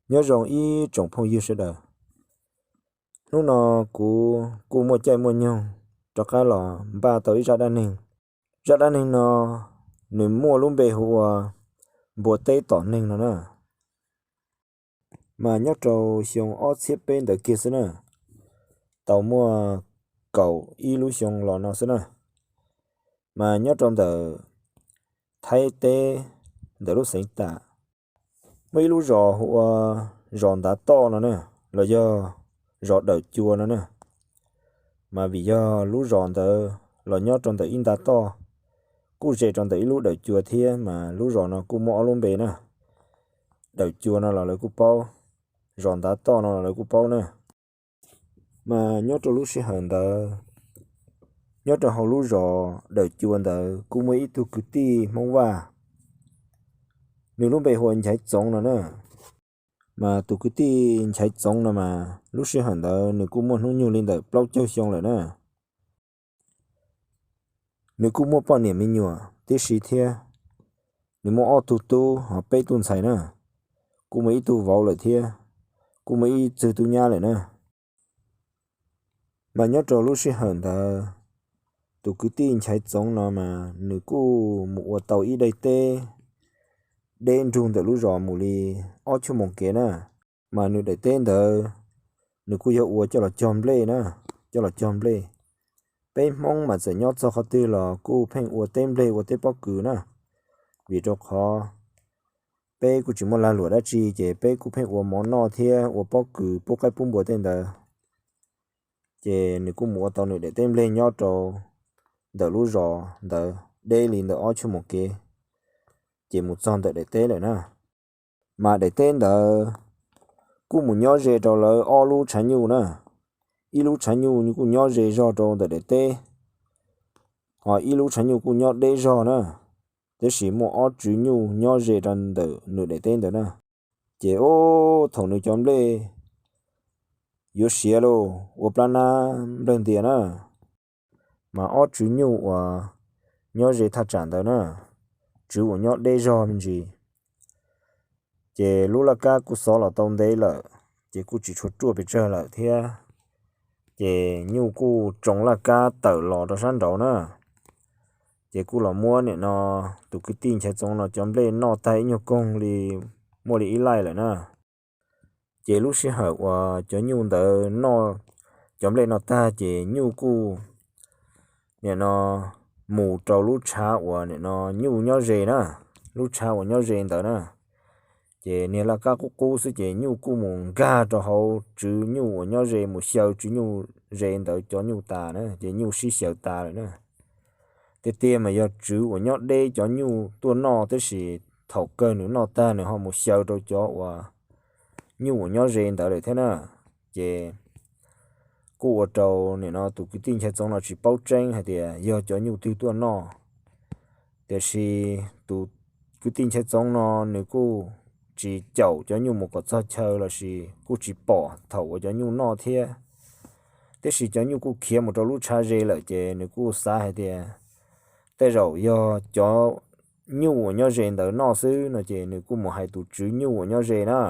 Nyob zoo ib tsoom phooj ywg sawv daws. Hnub no kuv kuj muaj caij muaj nyoog rov qab los npaj tau ib zaj dab neeg. Zaj dab neeg no nws muaj lub npe hu ua npua teb tom neeg no na. Mas nyob rau xyoo ob txhiab peb ntawd kiag xwb na, tau muaj kaum ib lub xyoo los no xwb na. Mas nyob rau ntawm Thaib teb, ntawm lub xeev Tam, muaj ib lub zos hu ua zos Ntav Toj no na, los yog zos Dawm Cua no na. Mas vim yog lub zos ntawd los nyob rau ntawm ib ntav toj, kuj ze rau ntawm ib lub dawm cua thiab, mas lub zos no kuj muaj ob lub npe na. Dawm Cua no los lawv kuj paub, zos Ntav Toj no los lawv kuj paub na. Mas nyob rau lub sij hawm ntawd, nyob rau hauv lub zos Dawm Cua ntawd kuj muaj ib tug kwv tij Hmoob Vaj, nws lub npe hu ua Nchaiv Txoov no na. Mas tus kwv tij Nchaiv Txoov no mas lub sij hawm ntawd nws kuj muaj hnub nyoog li ntawm plaub caug xyoo lawm na. Nws kuj muaj poj niam me nyuam tib si thiab. Nws muaj ob tug tub ho peb tug ntxhais na, kuj muaj ib tug vauv lawm thiab, kuj muaj ib txwg tub nyab lawm na. Mas nyob rau lub sij hawm ntawd, tus kwv tij Nchaiv Txoov no mas nws kuj mus ua tau ib daim teb deb nrug ntawm lub zos mus li ob choj moos kev na. Mas nws daim teb ntawd, nws kuj yog ua coj los cog nplej na, coj los cog nplej. Peb Hmoob mas txawm nyob txog qhov twg los kuj pheej ua teb nplej ua teb pob kws na. Vim rau qhov peb kuj tsis muaj lag luam dab tsi ces peb kuj pheej ua mov noj thiab ua pob kws pub qaib pub npua tej ntawd. Ces nws kuj mus ua tau nws daim teb nplej nyob rau ntawm lub zos ntawd deb li ntawm ob choj moos kev, ces mus txog ntawm daim teb lawm na. Mas daim teb ntawd kuj mus nyob ze rau lawv ob lub tshav nyuj na. Ib lub tshav nyuj kuj nyob ze zog rau ntawm daim teb, ho ib lub tshav nyuj kuj nyob deb zog na. Tiam sis muaj ob tswv nyuj nyob ze rau ntawm nws daim teb ntawd na. Ces ub, thaum nws cov nplej yuav siav los ua plab nab nplawg ntias na, mas ob tswv nyuj uas nyob ze thaj tsam ntawd na, tswv uas nyob deb zog me ntsis, ces lub laj kab kuj xov los tau ntev lawm, ces kuj tsis tshua ruaj pes tsawg lawm thiab. Ces nyuj kuj tsoo laj kab tawm los rau sab nraud na. Ces kuj los muab nim no tus kwv tij Nchaiv Txoov no cov nplej noj tag ib nyuag koog li, muaj li ib laij lawm na. Ces lub sij hawm uas cov nyuj ntawd noj cov nplej no tag ces nyuj kuj nim no mus rau lub tshav uas nim no nyuj nyob ze na, lub tshav uas nyob ze ntawd na. Ces niag laj kab qub qub xwb ces nyuj kuj mus nkag rau hauv tswv nyuj uas nyob ze, mus xyaw tswv nyuj ze ntawd cov nyuj tas na, ces nyuj sib xyaw tas lawm na. Tiag tiag mas yog tswv uas nyob deb cov nyuj tuaj noj, tab sis thaum kawg nws noj tag nws ho mus xyaw rau cov uas nyuj uas nyob ze ntawd lawm thiab na. Ces kuj ua rau nim no tus kwv tij Nchaiv Txoov no tsis paub tseeb hais tias yog cov nyuj twg tuaj noj. Tiam sis tus kwv tij Nchaiv Txoov no nws kuj tsis caum cov nyuj mus kom txog chaw lossis kuj tsis pom thaum uas cov nyuj noj thiab. Tiam sis cov nyuj kuj khiav mus rau lub tshav ze lawm ces nws kuj xav hais tias tej zaum yog cov nyuj uas nyob ze ntawd noj xwb no ces nws kuj mus hais tus tswv nyuj uas nyob ze na.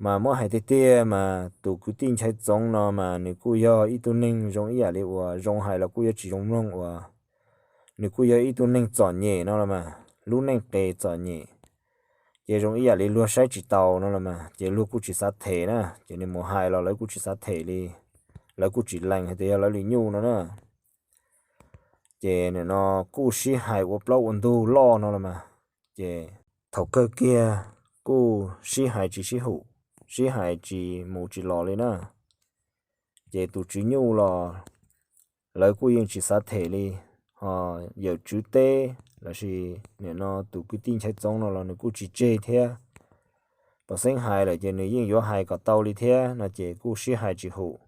Mas muab hais tiag tiag mas tus kwv tij Nchaiv Txoov no mas nws kuj yog ib tug neeg zoo ib yam li uas zoo hais los kuj yuav tsis zoo mloog uas nws kuj yog ib tug neeg txom nyem no los mas, lub neej qes txom nyem, ces zoo ib yam li luag saib tsis taus no los mas, ces luag kuj tsis xav them na, ces nws mus hais los lawv kuj tsis xav them li, lawv kuj tsis lees hais tias yog lawv li nyuj no na. Ces nim no kuj sib hais ua plaub ua ntug loj no los mas, ces thaum kawg kiag kuj sib hais tsis sib hum, sib hais tsis mus tsis los li na. Ces tus tswv nyuj los lawv kuj yeej tsis xav them li, ho yawm tswv teb lossis nim no tus kwv tij Nchaiv Txoov no los nws kuj tsis tseg thiab. Pom xeeb hais lawm ces nws yeej yuav hais kom tau li thiab no ces kuj sib hais tsis hum.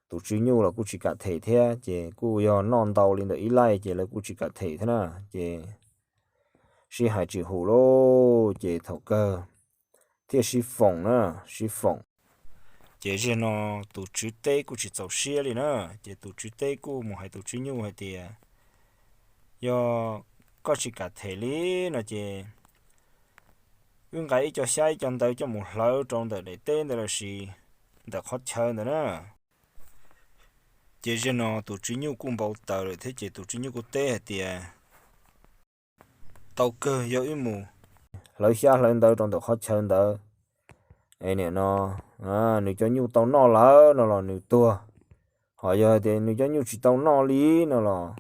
Tus tswv nyuj los kuj tsis kam them thiab ces kuj yog noj ntau li ntawm ib laij ces lawv kuj tsis kam them thiab na. Ces sib hais tsis hum lauj, ces thaum kawg thiaj sib foom na, sib foom. Ces zaum no tus tswv teb kuj tsis txaus siab li na, ces tus tswv teb kuj mus hais tus tswv nyuj hais tias, yog koj tsis kam them li no ces wb nqa ib co xyab ib co ntawv coj mus hlawv rau ntawm daim teb ntawd lossis ntawm qhov chaw ntawd na. Ces zaum no tus tswv nyuj kuj npau taws lawm thiab ces tus tswv nyuj kuj teb hais tias, tau kawg, yog wb mus hlawv xyab hlawv ntawv rau ntawm qhov chaw ntawd, es nim no nws cov nyuj tau noj lawm no los nws tuag, ho yog hais tias nws cov nyuj tsis tau noj li no los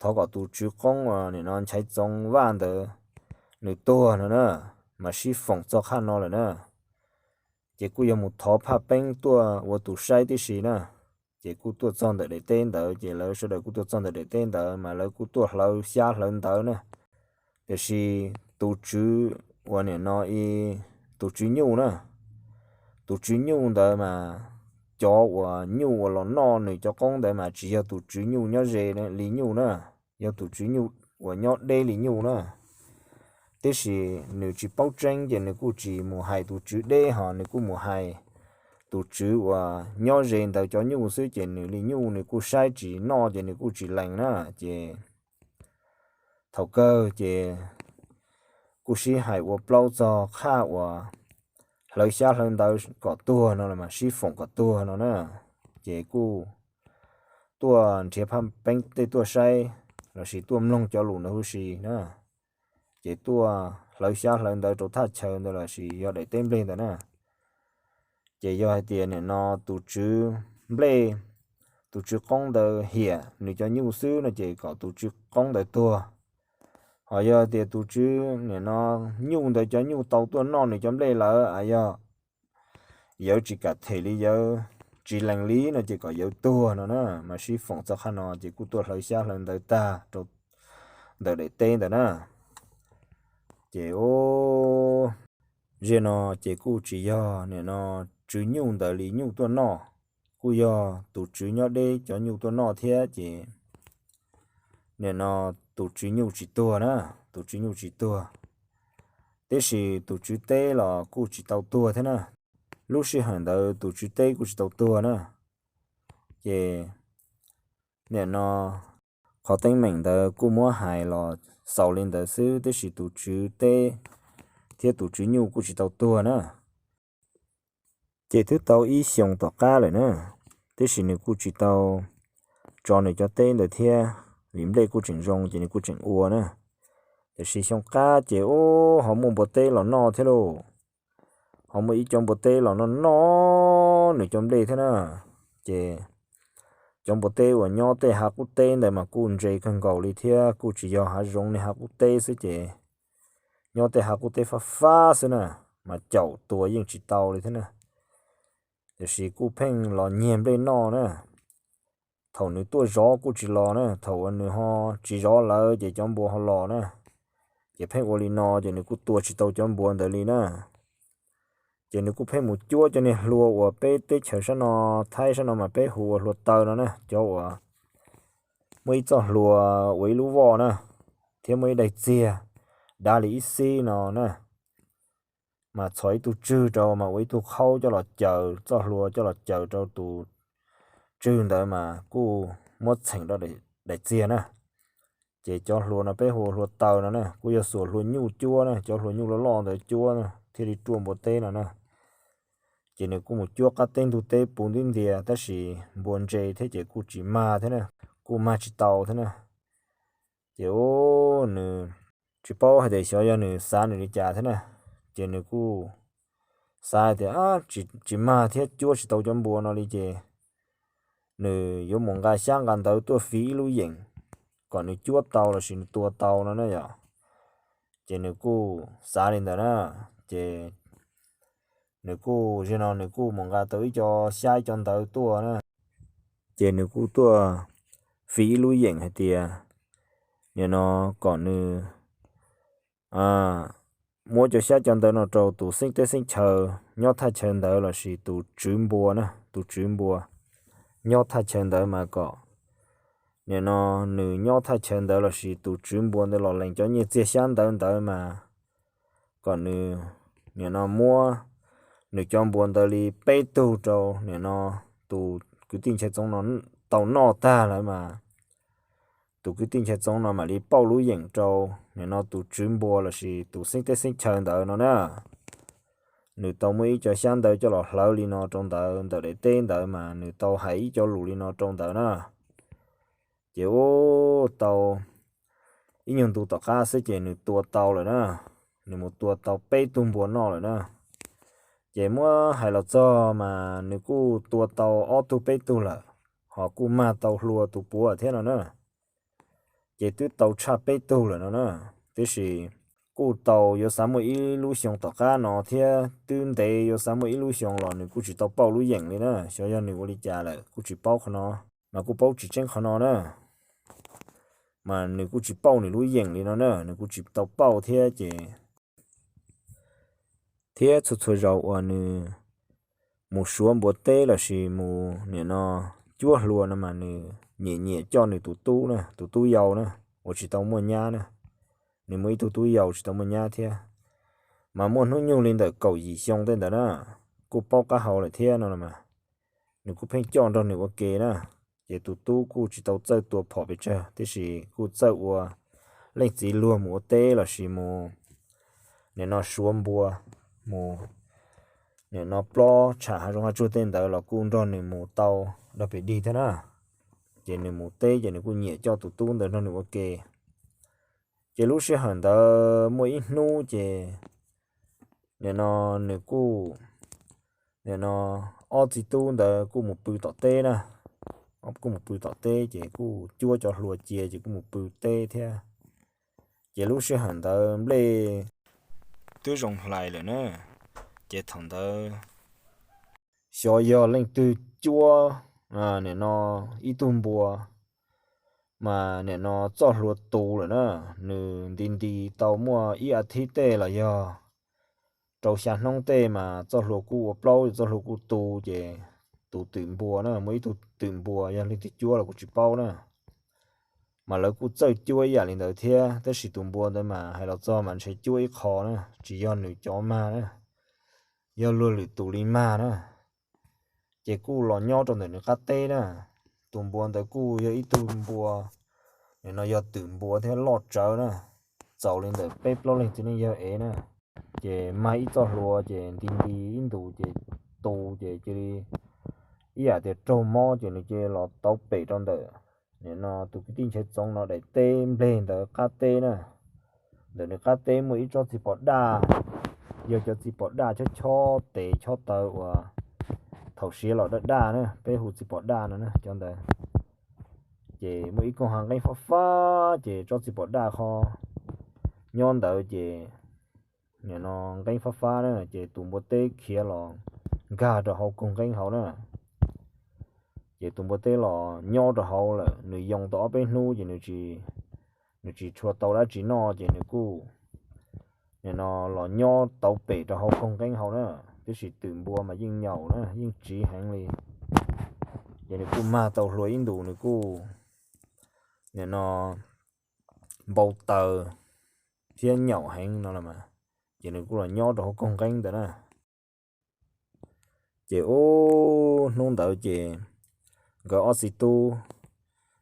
thov kom tus tswv qoob uas nim no Nchaiv Txoov Vaj ntawd nws tuag no na, mas sib foom txog qhaj no lawm na. Ces kuj yog mus thov phaj peeb tuaj ua tus saib tib si na. Ces kuj tuaj txog ntawm daim teb ntawd, ces lawv sawv daws kuj tuaj txog ntawm daim teb ntawd mas lawv kuj tuaj hlawv xyab hlawv ntawv na. Tiam sis tus tswv uas nim no tus tswv nyuj na, tus tswv nyuj ntawd mas cov uas nyuj uas los noj nws cov qoob ntawd mas tsis yog tus tswv nyuj nyob ze li nyuj na, yog tus tswv nyuj uas nyob deb li nyuj na. Tiam sis nws tsis paub tseeb ces nws kuj tsis mus hais tus tswv deb, ho nws kuj mus hais tus tswv uas nyob ze ntawd cov nyuj xwb, ces nws li nyuj nws kuj saib tsis noj ces nws kuj tsis lees na. Ces thaum kawg ces kuj sib hais ua plaub txog qhaj uas hlawv xyab hlawv ntawv kom tuag no los mas sib foom kom tuag no na. Ces kuj tuaj nrhiav phaj peeb tej tuaj saib lossis tuaj mloog cov lus ntawd huv si na. Ces tuaj hlawv xyab hlawv ntawv rau thaj chaw ntawd lossis yog daim teb nplej ntawd na. Ces yog hais tias nim no tus tswv nplej, tus tswv qoob ntawd hiam nws cov nyuj xwb no ces kom tus tswv qoob ntawd tuag. Ho yog tias tus tswv nim no nyuj ntawd cov nyuj tau tuaj noj nws cov nplej lawm, yog yawv tsis kam them li, yawv tsis lees li no ces kom yawv tuag no na. Mas sib foom txog qhaj no ces kuj tuaj hlawv xyab hlawv ntawv tag rau ntawm daim teb ntawd na. Ces zaum no ces kuj tsis yog nim no tswv nyuj ntawd li nyuj tuaj noj, kuj yog tus tswv nyob deb cov nyuj tuaj noj thiab ces nim no tus tswv nyuj tsis tuag na, tus tswv nyuj tsis tuag. Tiam sis tus tswv teb los kuj tsis tau tuag thiab na. Lub sij hawm ntawd tus tswv teb kuj tsis tau tuag na. Ces nim no qhov teeb meem ntawd kuj muab hais los xaus li ntawd xwb, tiam sis tus tswv teb thiab tus tswv nyuj kuj tsis tau tuag na. Ces twb tau ib xyoos tom qab lawm na, tiam sis nws kuj tsis tau tso nws cov teb ntawd thiab, vim nplej kuj tseem zoo ces nws kuj tseem ua na. Tiam sis xyoo qab ces ub ho muaj npua teb los noj thiab lauj. Ho muaj ib co npua teb los noj noj nws cov nplej thiab na. Ces cov npua teb uas nyob tej hav qub teb ntawd mas kuj ntse kawg nkaus li thiab, kuj tsis yog hav zoov li hav qub teb xwb ces nyob tej hav qub teb fab fab xwb na, mas caum tua yeej tsis tau li thiab na. Tiam sis kuj pheej los nyiag nplej noj na. Thaum nws tuaj zov kuj tsis los na, thaum uas nws ho tsis zov lawm ces cov npua ho los na. Ces pheej ua li no ces nws kuj tua tsis tau cov npua ntawd li na. Ces nws kuj pheej mus cuab cov niag hlua uas peb teb chaws sab no, Thaib sab no mas peb hu ua hlua taw no na, cov uas muaj ib txoj hlua ua ib lub voj na, thiab muaj ib daim txiag dav li ib xib no na, mas txhos ib tug tswg rau mas ua ib tug qhaub coj los caws, txoj hlua coj los caws rau tus tswg ntawd mas kuj muab txheem rau daim txiag na. Ces cov hlua no peb hu ua hlua taw no na, kuj yog xuas hlua nyuj cuab na, cov hlua nyuj loj loj ntawd cuab na thiaj li ruaj npua teb no na. Ces nws kuj mus cuab qab teb ntug teb puv ntib ntias tab sis npua ntse thiab ces kuj tsis mag thiab na, kuj mag tsis tau thiab na. Ces ub, nws tsis paub hais tias xyov yog nws xav nws li cas thiab na, ces nws kuj xav hais tias tsis mag thiab cuab tsis tau cov npua no li ces nws yuav mus nqa xyab nqa ntawv tuaj fiv ib lub yeem kom nws cuab tau lossis nws tua tau no na yom. Ces nws kuj xav li ntawd na, ces nws kuj, zaum no nws kuj mus nqa tau ib co xyab ib co ntawv tuaj na. Ces nws kuj tuaj fiv ib lub yeem hais tias nim no kom nws muab cov xyab cov ntawv no rau tus xeeb teb xeeb chaw nyob thaj chaw ntawd lossis tus tswv npua na, tus tswv npua nyob thaj chaw ntawd mas kom nim no nws nyob thaj chaw ntawd lossis tus tswv npua ntawd los lees cov nyiaj txiag xyab ntawv ntawd mas kom nws nim no muab nws cov npua ntawd li peb tug rau nim no tus kwv tij Nchaiv Txoov no tau noj tag lawm mas tus kwv tij Nchaiv Txoov no mam li pauj lub yeem rau nim no tus tswv npua lossis tus xeeb teb xeeb chaw ntawd no na. Nws tau muaj ib co xyab ntawv coj los hlawv li no rau ntawd, ntawm daim teb ntawd mas nws tau hais ib co lus li no rau ntawd na. Ces ub, tau ib nyuag ntu tom qab xwb ces nws tua tau lawm na, nws mus tua tau peb tug npua noj lawm na. Ces muab hais los txog mas nws kuj tua tau ob tug peb tug lawm, ho kuj mag tau hlua tus puav thiab no na. Ces twb tau tshaj peb tug lawm no na, tiam sis kuj tau yuav xav muaj ib lub xyoo tom qab no thiab, twb ntev yuav xav muaj ib lub xyoo los nws kuj tsis tau pauj lub yeem li na. Xyov yog nws ua li cas lawm kuj tsis paub qhov no, mas kuj paub tsis tseeb qhov no na. Mas nws kuj tsis pauj nws lub yeem li no na, nws kuj tsis tau pauj thiab ces thiab txhua txhua zaus uas nws mus suav npua teb lossis mus nim no cuab hlua no mas nws nyiam nyiam coj nws tus tub na, tus tub yau na, uas tsis tau muaj nyab na. Nws muaj ib tug tub yau tsis tau muaj nyab thiab, mas muaj hnub nyoog li ntawm kaum yim xyoo tej ntawd na, kuj paub qab hau lawm thiab no mas nws kuj pheej coj nrog nws ua ke na. Ces tus tub kuj tsis tau txawj tua phom pes tsawg, tiam sis kuj txawj ua leej txiv luag mus ua teb lossis mus nim no suav npua, mus nim no plob tsham hav zoov hav tsuag tej ntawd los kuj nrog nws mus tau dog pes dig thiab na. Ces nws mus teb ces nws kuj nyiam coj tus tub ntawd nrog nws ua ke. Ces lub sij hawm ntawd muaj ib hnub ces nim no nws kuj, nim no ob txiv tub ntawd kuj mus pw tom teb na, kuj mus pw tom teb ces kuj cuab cov hlua cia ces kuj mus pw teb thiab. Ces lub sij hawm ntawd nplej twb zoo hlais lawm na, ces thaum ntawd xyov yog leej twg cuab nim no ib tug npua, mas nim no txoj hlua tu lawm na. Nws nti nti tau muaj ib a thib tej los yog rau xya hnub tej mas txoj hlua kuj ua plaub, txoj hlua kuj tu ces tus twm npua na, muaj ib tug twm npua yog leej twg cuab los kuj tsis paub na, mas lawv kuj txawj cuab ib yam li ntawd thiab, tab sis tus npua ntawd mas hais los txog mas ntshe cuab ib qho na, tsis yog nws cov mag na, yog luag lwm tus li mag na. Ces kuj los nyob rau ntawm nws qab teb na. Tus npua ntawd kuj yog ib tug npua nim no yog twm npua thiab loj tsawv na, txaus li ntawm peb plaub leeg txiv neej yawg ev na. Ces mag ib txoj hlua ces nti nti ib ntus ces tu ces cia li ib yam tias raug mob ces nws cia li los tauv pem rau ntawm nim no tus kwv tij Nchaiv Txoov no daim teb nplej ntawd qab teb na. Ntawm nws qab teb muaj ib tsob txiv pos daj, yog cov txiv pos daj chob chob tes chob taw uas thaum siav los daj daj na, peb hu txiv pos daj no na cov ntawd. Ces muaj ib koog hav nqeeb fab fab ces tsob txiv pos daj qhov nyob ntawd ces nim no nqeeb fab fab na, ces tus npua teb khiav los nkag rau hauv koog nqeeb hauv na. Ces tus npua teb los nyob rau hauv lawm, nws yoo tau ob peb hnub ces nws tsis tshua tau dab tsi noj ces nws kuj nim no los nyob tauv pem rau hauv koog nqeeb hauv na, tiam sis twm npua mas yeej nyaum na, yeej tsiv heev li. Ces nws kuj mag tau hlua ib ntus, nws kuj nim no npau taws thiab nyaum heev no los mas, ces nws kuj los nyob rau hauv koog nqeeb ntawd na. Ces ub, hnub ntawd ces nkawd ob txiv tub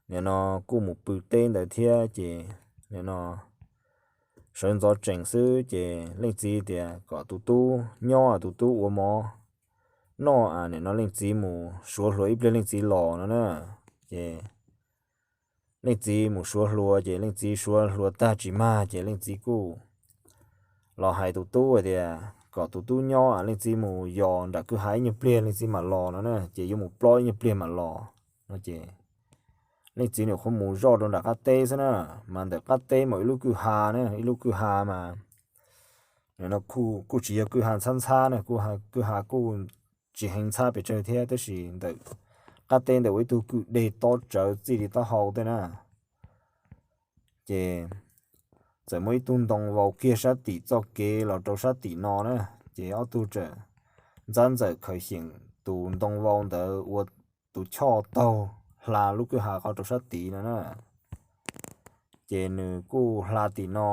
nim no kuj mus pw teb ntawd thiab ces nim no sawv ntxov tsees xwb ces leej txiv tias kom tus tub nyob, tus tub ua mov noj, nim no leej txiv mus suav hlua ib pliag leej txiv los no na. Ces leej txiv mus suav hlua ces leej txiv suav hlua tag tsis mag ces leej txiv kuj los hais tus tub tias kom tus tub nyob, leej txiv mus yos nram kwj ha ib nyuag pliag leej txiv mam los no na, ces yuav mus plob ib nyuag pliag mam los no ces leej txiv nyuam qhuav mus zoj rau nram qab teb xwb na, mas ntawm qab teb mas ib lub kwj ha na, ib lub kwj ha mas nim no kuj tsis yog kwj ha ntxhab ntxhab na, kwj ha kuj tsis heev ntxhab pes tsawg thiab, tab sis ntawm qab teb ntawd ua ib tug kwj deg tob tsawv txij li taub hau tej na. Ces txawm muaj ib tug ntoo vau kiag sab tim txoj kev los rau sab tim no na, ces ob tug txawm ntxab ntxawm khaws xyeem tus ntoo vau ntawd ua tus choj taug hla lub kwj ha qhov rau sab tid no na. Ces nws kuj hla tim no,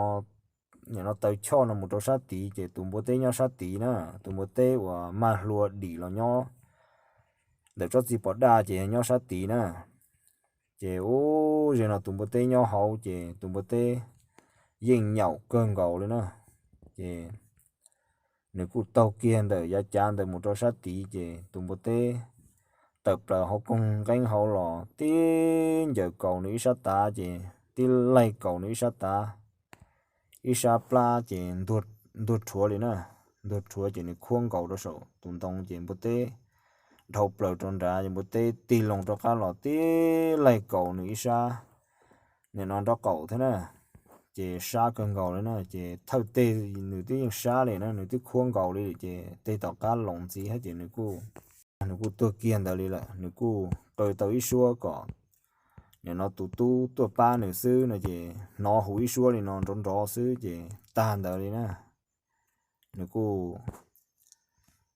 nim no taw choj no mus rau sab tid, ces tus npua teb nyob sab tid na, tus npua teb uas mag hlua dim los nyob ntawm tsob txiv pos daj ces yog nyob sab tid na. Ces ub, zim no tus npua teb nyob hauv ces tus npua teb yeej nyaum kawg nkaus li na. Ces nws kuj taug kiag ntawm yav cav ntawd mus rau sab tid ces tus npua teb tawm plaws hauv koog nqeeb hauv los tib ncaws kaus nws ib sab tav ces tib laig kaus nws ib sab tav, ib sab plab ces ntuag rhuav li na. Ntuag rhuav ces nws khuab nkaus rau saum tus ntoo ces npua teb dhau plaws rau nrad ces npua teb tig loo rov qab los tib laig kaus nws ib sab, nim no nraub qaum thiab na. Ces sab kawg nkaus li na, ces thawj teg nws twb yeej sab li na, nws twb khuab nkaus li ces teg tom qab los ntxiv thiab ces nws kuj, nws kuj tuag kiag ntawd li lawm. Nws kuj qw tau ib suab kom nim no tus tub tuaj pab nws xwb no ces hnov hu ib suab li no nrov nrov xwb ces tag ntawd li na. Nws kuj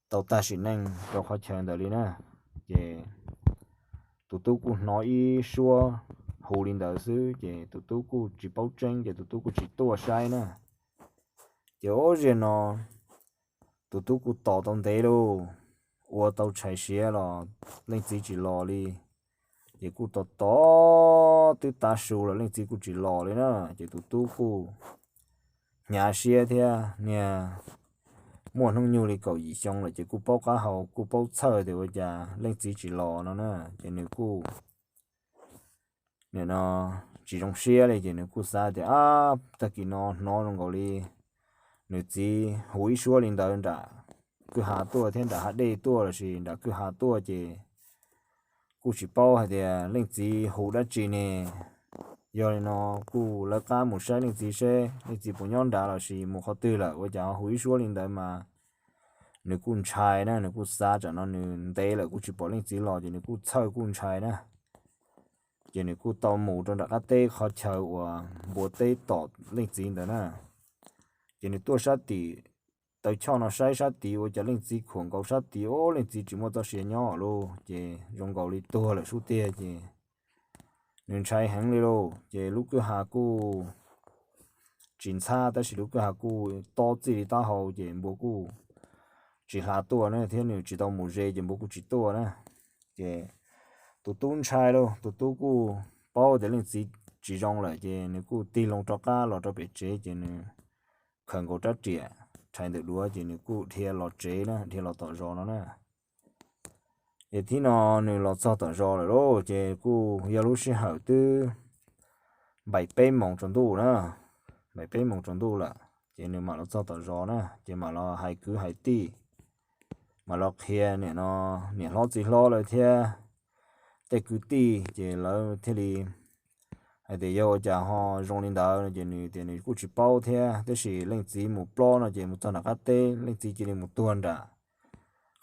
tau tag sim neej rau qhov chaw ntawd li na. Ces tus tub kuj hnov ib suab hu li ntawd xwb ces tus tub kuj tsis paub tseeb ces tus tub kuj tsis tuaj saib na. Ces ub, zim no tus tub kuj tos tau ntev lauj, ua tau tshais siav los leej txiv tsis los li. Ces kuj tos tos twb tav su los leej txiv kuj tsis los li na. Ces tus tub kuj hnyav siab thiab, niag muaj hnub nyoog li kaum yim xyoo lawm ces kuj paub qab hau kuj paub txhawj tias ua cas leej txiv tsis los no na. Ces nws kuj nim no tsis zoo siab li ces nws kuj xav tias, ab, tag kis no hnov zoo nkaus li nws txiv hu ib suab li ntawd nram kwj ha tuaj thiab nram hav dej tuaj lossis nram kwj ha tuaj ces kuj tsis paub hais tias leej txiv hu dab tsi ne. Yog li no kuj lawv qab mus saib leej txiv seb leej txiv puas nyob nrad lossis mus qhov twg lawm, ua cas ho hu ib suab li ntawd mas nws kuj ntshai na. Nws kuj xav tsam no nws ntev lawm kuj tsis pom leej txiv los ces nws kuj txhawj kuj ntshai na. Ces nws kuj tau mus rau nram qab teb qhov chaw uas npua teb tom leej txiv ntawd na. Ces nws tuaj sab tim taw choj no saib sab tid ua cas leej txiv khuam nkaus sab tid, ub, leej txiv tsis muaj txoj sia nyob lawm ces zoo nkaus li tuag lawm sub tiag ces nws ntshai heev li lauj. Ces lub kwj ha kuj tsis ntxhab tab sis lub kwj ha kuj tob txij li taub hau ces npua kuj tsis hla tuaj na thiab nws tsis tau mus ze ces npua kuj tsis tuaj na. Ces tus tub ntshai lauj, tus tub kuj paub tias leej txiv tsis zoo lawm ces nws kuj tig loo rov qab los rau pem tsev ces nws khaws nkaus rab riam rhais ntawm duav ces nws kuj dhia los tsev na, dhia los tom zos no na. Ces thib no nws los txog tom zos lawm lauj, ces kuj yog lub sij hawm twb npaim peb moos tsaus ntuj na, npaim peb moos tsaus ntuj lawm ces nws mam los txog tom zos na, ces mam los hais kwv hais tij, mam los qhia nim no niam hlob txiv hlob lawv thiab tej kwv tij ces lawv thiaj li hais tias yog ua cas ho zoo li ntawd no ces nws tias nws kuj tsis paub thiab tab sis leej txiv mus plob no ces mus txog nram qab teb leej txiv cia li mus tuag nram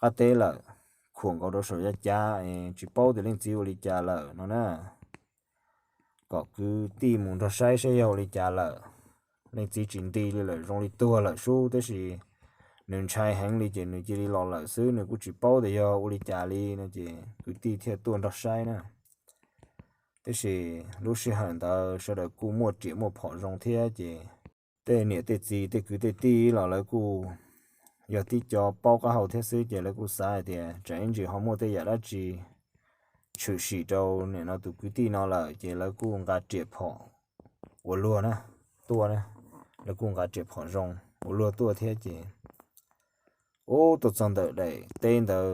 qab teb lawm, khuam nkaus rau saum yav cav es tsis paub tias leej txiv ua li cas lawm no na. Kom kwv tij mus nrog saib saib yog ua li cas lawm. Leej txiv tsis nti li lawm, zoo li tuag lawm sub, tab sis nws ntshai heev li ces nws cia li los lawm xwb, nws kuj tsis paub tias yog ua li cas li no ces kwv tij thiaj tuaj nrog saib na. Tab sis lub sij hawm ntawd sawv daws kuj muaj riam muaj phom zoo thiab ces tej niam tej txiv tej kwv tej tij los lawv kuj yog tib co paub qab hau thiab xwb ces lawv kuj xav hais tias tsam ib ntsis ho muaj tej yam dab tsi tshwm sim rau nim no tus kwv tij no lawm ces lawv kuj nqa riam phom ua luag na, tuaj na, lawv kuj nqa riam phom zoo ua luag tuaj thiab ces ub, tuaj txog ntawm daim teb ntawd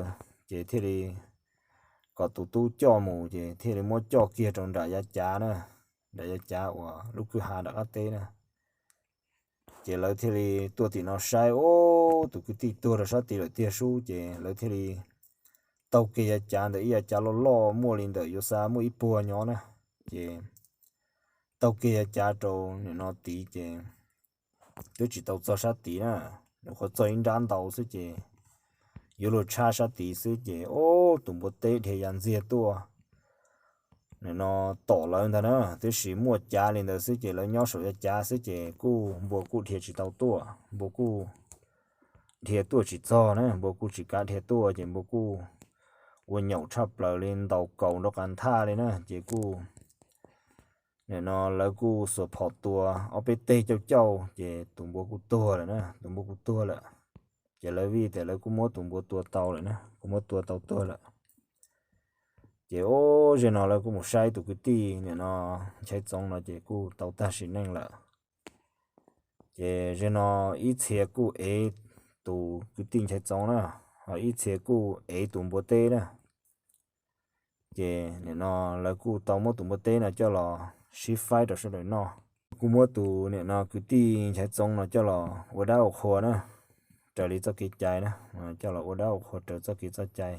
ces thiaj li kom tus tub coj mus ces thiaj li muab coj kiag rau nram yav cav na, nram yav cav uas lub kwj ha nram qab teb na. Ces lawv thiaj li tuaj tim no saib, ub, tus kwv tij tuag rau sab tid lawm tiag sub, ces lawv thiaj li taug kiag yav cav ntawm ib yav cav loj loj muaj li ntawm yuav xav muaj ib puag nyob na. Ces taug kiag yav cav rau nim no tid ces twb tsis tau txog sab tid na, nyuam qhuav txog ib nrab ntau xwb ces yuav luag tshab sab tid xwb ces ub, tus npua teb dhia ya ntxiag tuaj nim no tom lawv ntag na. Tiam sis muaj cav li ntawd xwb ces lawv nyob saum yav cav xwb ces kuj npua kuj dhia tsis tau tuaj, npua kuj dhia tuaj tsis txog na, npua kuj tsis kav dhia tuaj ces npua kuj ua nyaum tshaj plaws li, ntaus kaus nrov qas nthaj li na ces kuj nim no lawv kuj xuas phom tua ob peb teg cauj cauj ces tus npua kuj tuag lawm na, tus npua kuj tuag lawm. Ces lawv vij tias lawv kuj muab tus npua tua tau lawm na, kuj muab tua tau tuag lawm. Ces ub, zej no lawv kuj mus saib tus kwv tij nim no Nchaiv Txoov no ces kuj tau tag sim neej lawm. Ces zej no ib txhia kuj ev tus kwv tij Nchaiv Txoov na, ho ib txhia kuj ev tus npua teb na. Ces nim no lawv kuj tau muab tus npua teb no coj los sib faib rau sawv daws noj. Kuj muab tus nim no kwv tij Nchaiv Txoov no coj los ua dab ua qhua na, raws li txoj kev cai na, coj los ua dab ua qhua raws txoj kev txoj cai.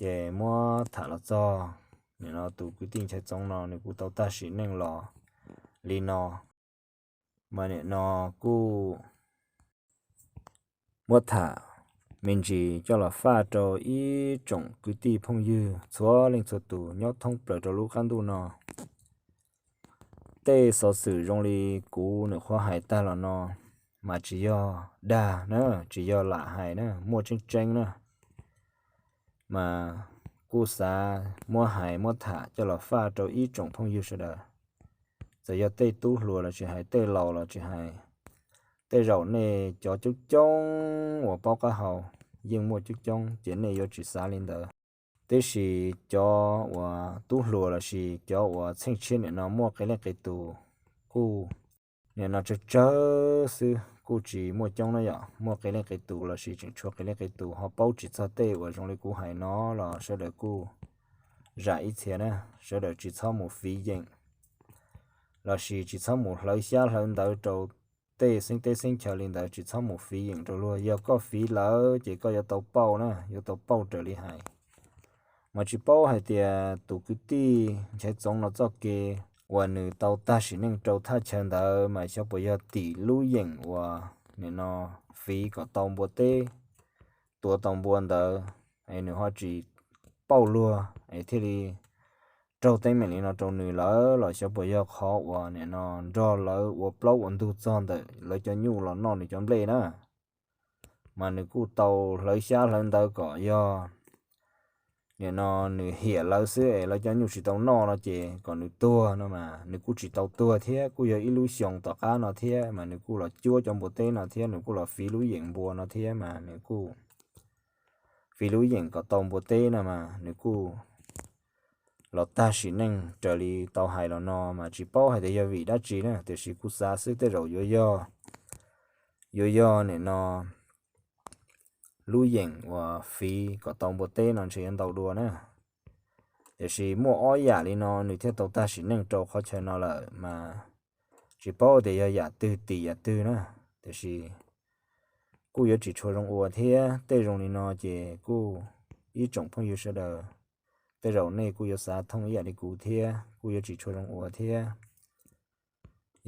Ces muab tham los txog nim no tus kwv tij Nchaiv Txoov no nws kuj tau tag sim neej los li no. Mas nim no kuj muab tham me ntsis coj los faj rau ib tsoom kwv tij phooj ywg txhua leej txhua tus nyob thoob plaws rau lub qab ntuj no. Tej xov xwm zoo li kuv nyuam qhuav hais tag los no mas tsis yog dag na, tsis yog lam hais na, muaj tseeb tseeb na. Mas kuj xav muab hais muab tham coj los faj rau ib tsoom phooj ywg sawv daws. Txawm yog tej tub hluas los tsis hais, tej laus los tsis hais, tej zaum nej cov coob coob uas paub qab hau yeej muaj coob coob ces nej yuav tsis xav li ntawd. Tiam sis cov uas tub hluas los sis cov uas txheej tshiab nim no muaj qee leej qee tus kuj nim no tsawg tsawg xwb, kuj tsis muaj coob na yom, muaj qee leej qee tus los sis tseem tshuav qee leej qee tus ho paub tsis txog tej uas zoo li kuv hais no los sawv daws kuj zam ib txhia na, sawv daws tsis txhob mus fiv yeem los sis tsis txhob mus hlawv xyab hlawv ntawv rau tej xeeb teb xeeb chaw li ntawd, tsis txhob mus fiv yeem rau luag. Yog koj fiv lawm ces koj yuav tau pauj na, yuav tau pauj raws li hais. Mas tsis paub hais tias tus kwv tij Nchaiv Txoov no txoj kev uas nws tau tag sim neej rau thaj chaw ntawd mas xyov puas yog tim lub yeem uas nim no fiv kom tau npua teb, tuav tau npua ntawd es nws ho tsis pauj luag es thiaj li raug teeb meem li no rau nws lawm los xyov puas yog qhov uas nim no nrog lawv ua plaub ua ntug txog ntawm lawv cov nyuj los noj nws cov nplej na. Mas nws kuj tau hlawv xyab hlawv ntawv kom yog nim no nws hiam lawv xwb es lawv cov nyuj tsis tau noj no ces kom nws tuag no mas nws kuj tsis tau tuag thiab, kuj yog ib lub xyoo tom qab no thiab mas nws kuj los cuab cov npua teb no thiab, nws kuj los fiv lub yeem npua no thiab mas nws kuj fiv lub yeem kom tau npua teb no mas nws kuj los tag sim neej raws li tau hais los no mas tsis paub hais tias yog vim dab tsi na, tiam sis kuj xav xwb tej zaum yuav yog, yuav yog nim no lub yeem uas fiv kom tau npua teb no ntshe yuav ntau dua na. Tiam sis muaj ob yam li no nws thiaj tau tag sim neej rau qhov chaw no lawm mas tsis paub tias yog yam twg tim yam twg na. Tiam sis kuj yuav tsis tshua zoo ua thiab, tej zoo li no ces kuj ib tsoom phooj ywg sawv daws, tej zaum nej kuj yuav xav thooj ib yam li kuv thiab, kuj yuav tsis tshua zoo ua thiab.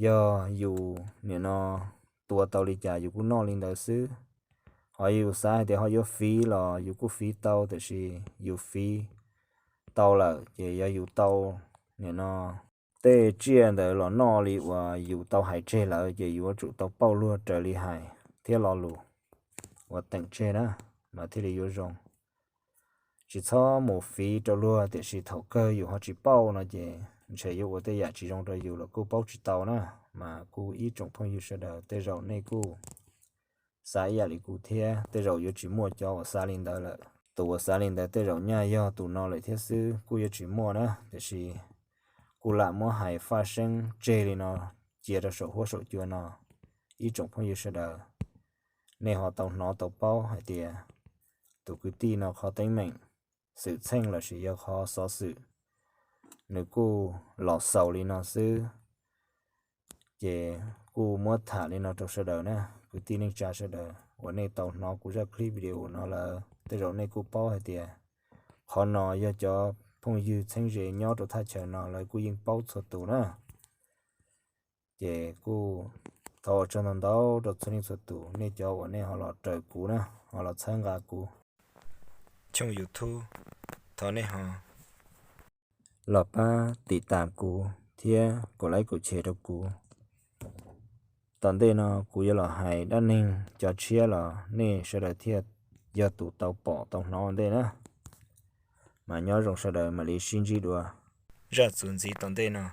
Yog yus nim no tua tau li cas yus kuj noj li ntawd xwb. Ho yus xav hais tias ho yuav fiv los yus kuj fiv tau, tiam sis yus fiv tau lawm ces yog yus tau nim no tej tsiaj ntawd los noj li uas yus tau hais tseg lawm ces yuav tsum tau pauj luag raws li hais thiab lo lus uas teem tseg na mas thiaj li yuav zoo. Tsis txhob mus fiv rau luag tiam sis thaum kawg yus ho tsis pauj no ces ntshe yuav ua tej yam tsis zoo rau yus los kuj paub tsis tau na. Mas kuj ib tsoom phooj ywg sawv daws tej zaum nej kuj xav ib yam li kuv thiab, tej zaum yuav tsis muaj cov uas xav li ntawd lawm. Tus uas xav li ntawd tej zaum nyaj yog tus no lawm thiab xwb, kuj yuav tsis muaj na, tiam sis kuj lam muab hais faj seeb tseg li no cia rau saum huab saum cua no. Ib tsoom phooj ywg sawv daws, nej ho tau hnov tau paub hais tias tus kwv tij no qhov teeb meem xwm txheej lossis yog qhov xov xwm nws kuj los xaus li no xwb. Ces kuj muab tham li no rau sawv daws na, kwv tij neej tsa sawv daws uas nej tau hnov kuv zaj clip video no lawm tej zaum nej kuj paub hais tias qhov no yog cov phooj ywg txheeb ze nyob rau thaj chaw no lawv kuj yeej paub txhua tus na. Ces kuj thov ua tsaug ntau ntau rau txhua leej txhua tus, nej cov uas nej ho los raws kuv na, ho los txhawb nqa kuv channel YouTube, thov nej ho los pab tiv tas kuv thiab kaum like kaum share rau kuv. Tom ntej no kuv yuav los hais dab neeg cov tshiab los nej sawv daws thiaj yog tus tau pom tau hnov ua ntej na. Mas nyob zoo sawv daws mam li sib ntsib dua. Zaj txuas ntxiv tom ntej no